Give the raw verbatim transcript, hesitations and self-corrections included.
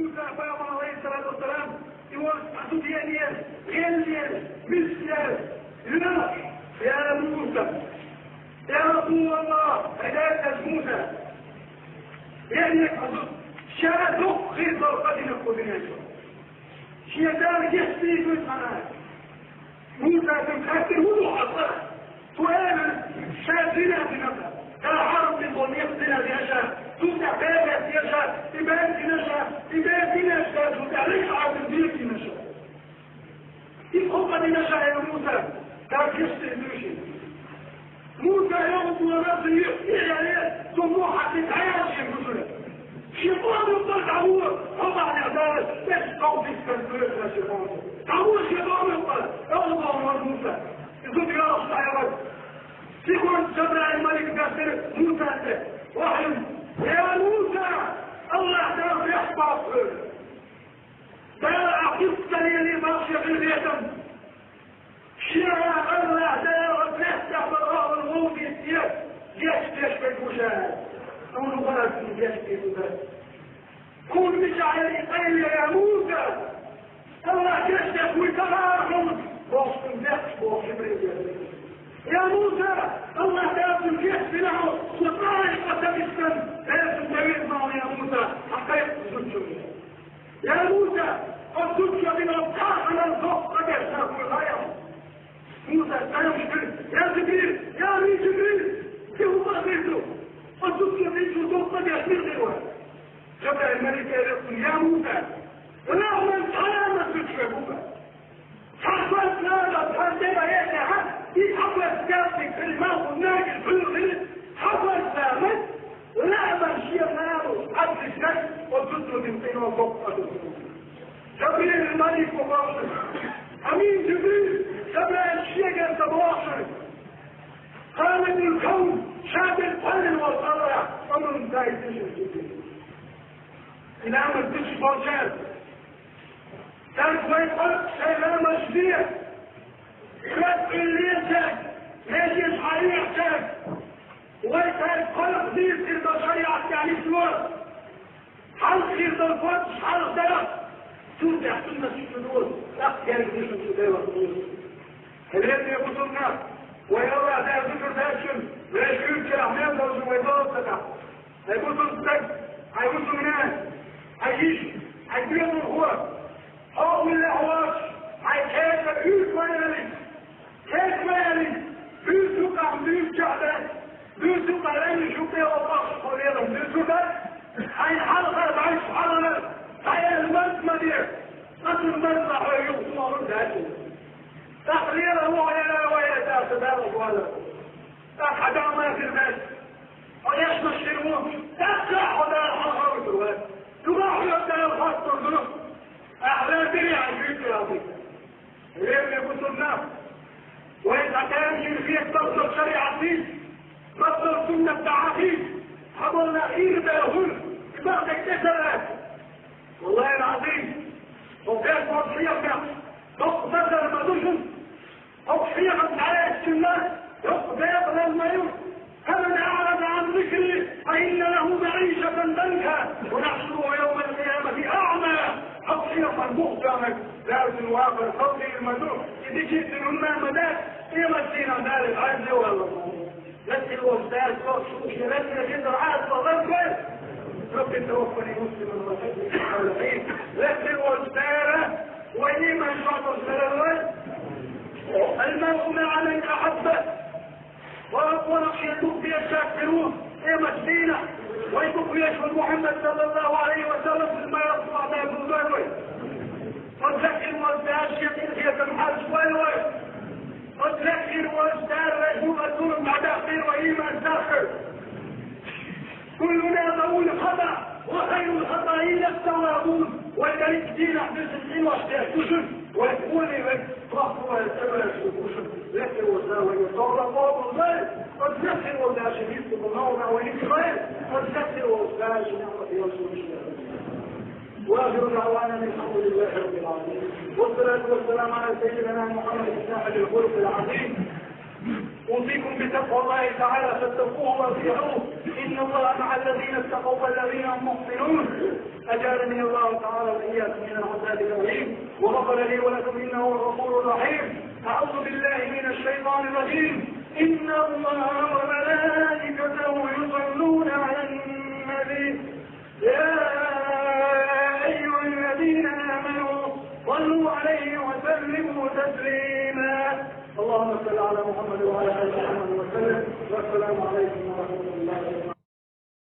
Муса пайхамар, алейхиссалату вассалам, и он осуждение, гьелден, мисден, юнус, я Муса, я Расулаллах, хӀедайккхаш Муса, я Муса, ша дуккхий дов къадинарг хьо динарг. Шен Дала гешт дийцуй хьона. Муса, цун хаттар хӀун ду хьа? Цо аьлар, ша зина дина, Дала хьарам дина бола некъ зина дина ша, цунна тӀехь бегӀ баьхкина ша, и бегӀ дина ша, и бегӀ дина ша, цунна тӀехь рекъа Ӏадин дина ша. И кхо къа дина ша, я Муса, Дала гешт дийцуй шийна. Муса йогӀу дуьйна юххе яьлла, цу мухь хьаькхи дӀаяьлла шен гуш. Шен къоман юкъара дӀагӀо, хьо бахьанехь Дала, эс товфикъ сан дуьйцура шен къоман. ДӀагӀо шен къоман юкъара, йогӀу боху Муса. И зуда йогӀуш дӀаяьлла. Сихонца Жабраил малик даьхкира Мусана тӀе. Вахьйу: «Я Муса, Аллахь Дала бехк баккха хьоьга. Дала ахь хӀинца ца лелийна боху шен къинхетам. Шен Аллахь Дала оцу меттехь болу ахӀлун вовшахтоьхна, гечдеш верг ву ша». Хьуна гӀо ас цунна гечдийр ду дара. Хьуна мичахь яра и къайле, я Муса? Аллахь гечдеш вуй ца хаьара хьуна, бохуш цунна бехкаш боху Жибрил яра. Я Муса, Аллахь Дала цунна гечдина хьо, цо цкъа а къа ца бисина, Дала цунна ца веза ма ву, я Муса, хьан кхайкха зудчо. Я Муса, оцу зудчо дина оцу цхьа а хӀуманна доккха къа деш нах вуй хаьа хьуна. Муса, къаьмнаш хир: «Я Жибрил! Я Жибрил! Кхин хӀун къа хир ду? Оцу зудчо дина чу доккха къа деш мила хир вара?» Жабраил малик элира цунна: «Я Муса, лааман цхьа а зудчо ву-кх. Цхьа кхоьллина нагахь цхьа де ма яхьа, и цхьа кхоьллина каьртиг хилла малхо нагахь хьуьлла хилла, цхьа кхоьллина нагахь, лааман шен нана хьаьддича, оцу зудчо дина къинойх доккха къа ду». Жабраил малико боху: «Амин, Жибрил, Жабраил шегара ца боху шуна. Халикъул кавн, ша дерг кхоьллина волу Аллахь амрун дайта шуна Жибрил». И ламаз деш болчара: «Цаьрга вай кхойкху шайн ламазаш де, коьрта Ӏуьллу цаьрга, меженаш хьаэхьа цаьрга, вай цаьрга кхойкху дийца хир долу шариӀат тӀехь нисло». Хьалха хир долу фарзаш хьалха дара, цул тӀаьхьа суннаташ чу дора, тӀаккха герга дешнаш чу дела дора. Хьалхале бусург нах, вай Аллахь Дала зуьгур даьлчун, вешан уьйрачарахь мел долчун вай доза ца дахь. Хьайн бусург стаг, хьайн бусург нана, хьайн йиша, хьайн доьналхо, хьо уллехь воцуш, хьайн кхетар уьйр ма ялийта. Кхетар ма ялийта, буьйса юкъахь буьйсачохь дац, буьйса юкъахь лаьмнаш юкъе вахча хьо лелам дуьйцур дац, хьайна хьалхара дӀайса хьалхара, дӀаяьлла марз ма де, ткъа цунна марзах хьо юха хӀума лур дац. ТӀаккха лела ву хьо яра вай аса Далла гӀоьнна. ТӀаккха хьан дама хир дац. Хьо эшмаш хир ву, тӀаккха хьо Дала хьалха вуьтур вац. Дуьхьа хьоьга Дала хоттур ду. Ахьа лердире хьайн жуьгтара алхийта. Лераме бусург нах, вай цхьа кхаьрмичун хетта бакъдолу шариӀат хийца, бакъдолу суннат дӀахьа хийца, хьан болу нах ийра бер хӀуна, и бакъдерг тӀе ца лаьцна. Валлахьи лазим, хӀокху бер хӀокху хьехамех доккха дазар ма ду шуна. ХӀокху хьехам дӀалаьцначунна доккха бекъалалла ма ю. فمن أعرض عن ذكري فإن له معيشة ضنكا ونحشره يوم القيامة أعمى. ХӀокху хьехаман бух доьхнарг Дала цуьнан вахар халкъийла ма ду, и дикачу динан ма дац, къематдийнахь Дала иза Ӏазап валлалц. Лакхара волчу Дала цо шуьга шен лакхара хетар Ӏазапах ларбойла. رب توفني مسلما وألحقني بالصالحين. Лакхара волчу Дала вай ийман чохь долуш хилар вай. المرء مع من أحب. Вай воккханах шен дукха дезачаьрга хир ву, къематдийнахь вай дукха везаш волу Мухьаммад, саллаллаху Ӏалайхи ва саллам, иза ма-, ма-, ма-, ма-, вай. Оцу лакхара волчу Дала шен къинхетам хьаьрча вай вай. Оцу лакхара волчу Дала вай хӀума зулам дӀадаккхийла вай ийман сахар. كلنا ذوي خطأ وخير الخطائين التوابون. Вай дерриг а дийнахь дуьсуш къинош деш ду шуна. Вай гӀоле вай тоххаваьлла, тӀеваьлла шу ду шуна. Лакхара волчу Дала вайна товфикъ къобалдойла. Оцу лакхара волчу Дала шен рицкъа новкъа вайна ца дойла. Оцу лакхара волчу Дала шен ниӀмат йолуш вайна. وآخر دعوانا أن الحمد لله رب العالمين. والصلاة والسلام على سيدنا محمد صاحب الخلق العظيم. أوصيكم بتقوى الله تعالى فاتقوه وأطيعوه. إن الله مع الذين اتقوا والذين هم محسنون. أجارني الله تعالى وإياكم من العذاب الأليم، وغفر لي ولكم إنه هو الغفور الرحيم. أعوذ بالله من الشيطان الرجيم. إن الله وملائكته يصلون على النبي. يا أيها الذين آمنوا صلوا عليه وسلموا تسليما. اللهم صل على محمد وعلى آل محمد وسلم. والسلام عليكم ورحمة الله وبركاته.